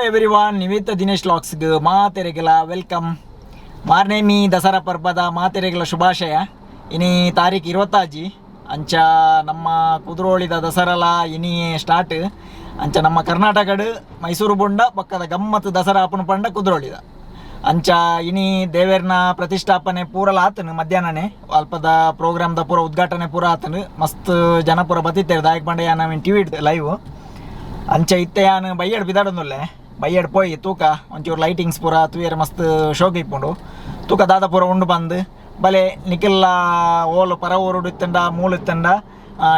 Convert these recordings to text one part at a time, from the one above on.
Everyone, Niveta Dinesh ವ್ಲಾಗ್ಸ್ಗೆ ಮಾತೆರೆಗೆಲ welcome. Marnemi Dasara ಪರ್ಬದ ಮಾತೆರೆಗೆಲ ಶುಭಾಶಯ. ಇನಿ ತಾರೀಖ್ 26. ಅಂಚ ನಮ್ಮ ಕುದ್ರೋಳಿದ ದಸರಾಲ ಇನಿ ಸ್ಟಾರ್ಟ್. ಅಂಚ ನಮ್ಮ ಕರ್ನಾಟಕಡ್ ಮೈಸೂರು ಬೊಂಡ ಪಕ್ಕದ ಗಮ್ಮತ್ತು ದಸರಾ ಆಪುನ ಪಂಡ ಕುದ್ರೋಳಿದ. ಅಂಚ ಇನಿ ದೇವೆರ್ನ ಪ್ರತಿಷ್ಠಾಪನೆ ಪೂರಲ ಆತನು ಮಧ್ಯಾಹ್ನನೇ. ಅಲ್ಪದ ಪ್ರೋಗ್ರಾಮ್ದ ಪೂರ ಉದ್ಘಾಟನೆ ಪೂರ ಆತನು. ಮಸ್ತ್ ಜನ ಪೂರ ಬತ್ತಿತ್ತೇರು. ದಾಯಕ್ ಪಂಡ ಯಾನ್ ಟಿವಿ ಲೈವ್. ಅಂಚ ಇತ್ತೆ ಯಾನ್ ಬಯ್ಯಡ್ ಬಿದಾಡೊಂದುಲ್ಲೆ. ಬಯ್ಯಡ್ ಪೋಯಿ ತೂಕ ಒಂಚೂರು ಲೈಟಿಂಗ್ಸ್ ಪೂರ ತೂಯರೆ ಮಸ್ತ್ ಶೋಕ್ ಇಪ್ಪುಂಡು. ತೂಕ ದಾದ ಪೂರ ಉಂಡು ಬಂದು ಬಲೆ. ನಿಖಿಲ್ಲ ಓಲು ಪರ ಊರುಡು ಇತ್ತಂಡ ಮೂಲು ಇತ್ತಂಡ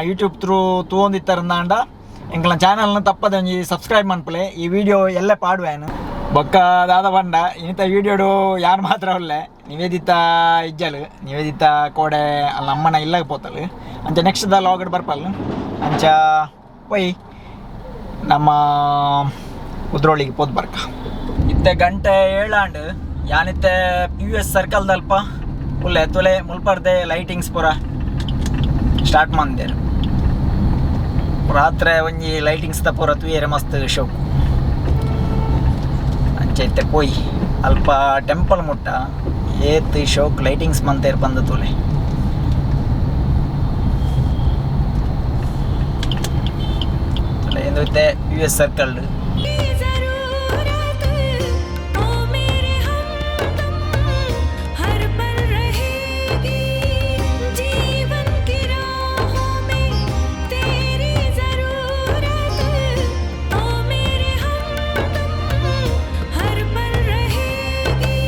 ಯೂಟ್ಯೂಬ್ ಥ್ರೂ ತೂವೊಂದಿತ್ತರಂದಾಂಡ ಎಂಕಲ್ನ ಚಾನಲ್ನ ತಪ್ಪದೆ ಒಂಜಿ ಸಬ್ಸ್ಕ್ರೈಬ್ ಮನ್ಪುಲೆ. ಈ ವಿಡಿಯೋ ಎಲ್ಲ ಪಾಡುವೇನು. ಬೊಕ್ಕ ದಾದ ಪಂಡ ಇನಿತ ವಿಡಿಯೋಡು ಯಾರು ಮಾತ್ರ ಉಲ್ಲೆ, ನಿವೇದಿತಾ ಇಜ್ಜಲು. ನಿವೇದಿತಾ ಕೋಡೆ ಅಲ್ಲ ಅಮ್ಮನ ಇಲ್ಲಾಗ ಪೋತಲು. ಅಂಚ ನೆಕ್ಸ್ಟ್ ದ ಲಾಗಡ್ ಬರ್ಪಲ್. ಅಂಚ ಪೊಯ್ ನಮ್ಮ ಕುದ್ರೋಳಿಗೆ ಪೋದ್ ಬರ್ಕ. ಇತ್ತೆ ಗಂಟೆ 7 ಆಂಡ್. ಯಾನಿತ್ತೆ ಪಿ ಯು ಎಸ್ ಸರ್ಕಲ್ದಲ್ಪ ಉಲ್ಲೆ. ತುಲೆ ಮುಲ್ಪರ್ದೆ ಲೈಟಿಂಗ್ಸ್ ಪೂರ ಸ್ಟಾರ್ಟ್ ಮಂದೇರು. ರಾತ್ರೆ ಒಂಜಿ ಲೈಟಿಂಗ್ಸ್ ದ ಪೂರ ತೂಯರೆ ಮಸ್ತ್ ಶೋಕು. ಅಂಚ ಇತ್ತೆ ಪೋಯಿ ಅಲ್ಪ ಟೆಂಪಲ್ ಮುಟ್ಟ ಏತ್ ಶೋಕ್ ಲೈಟಿಂಗ್ಸ್ ಮಂತೇರ್ ಬಂದ ತೂಲೆ. ತುಲೆ ಇತ್ತೆ ಯು ಎಸ್ ಸರ್ಕಲ್. जरूरत ओ मेरे हमदम हर पल रहेगी, जीवन की राहों में तेरी जरूरत ओ मेरे हमदम हर पल रहेगी।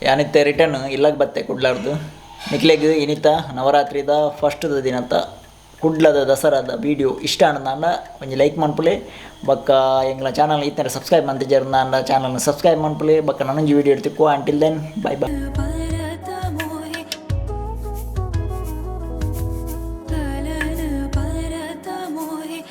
ಯಾನಿತ್ತೆ ರಿಟರ್ನ್ ಇಲ್ಲಗ್ ಬತ್ತೆ ಕುಡ್ಲಾರ್ದು. ನಿಕ್ಲೆಗ್ ಇನಿತ ನವರಾತ್ರಿದ ಫಸ್ಟ್ದ ದಿನತ ಕುಡ್ಲದ ದಸರಾದ ವಿಡಿಯೋ ಇಷ್ಟ ಆಂಡ ಒಂಜಿ ಲೈಕ್ ಮನ್ಪುಲೆ. ಬೊಕ್ಕ ಎಂಗ್ಲ ಚಾನಲ್ ಇತ್ತಂಡ ಸಬ್ಸ್ಕ್ರೈಬ್ ಮಂತಿಜರ್ಂಡ ಚಾನಲ್ ಸಬ್ಸ್ಕ್ರೈಬ್ ಮನ್ಪುಲೆ. ಬೊಕ್ಕ ನನೊಂಜಿ video ತಿಕ್ಕುವ. Until then, bye bye.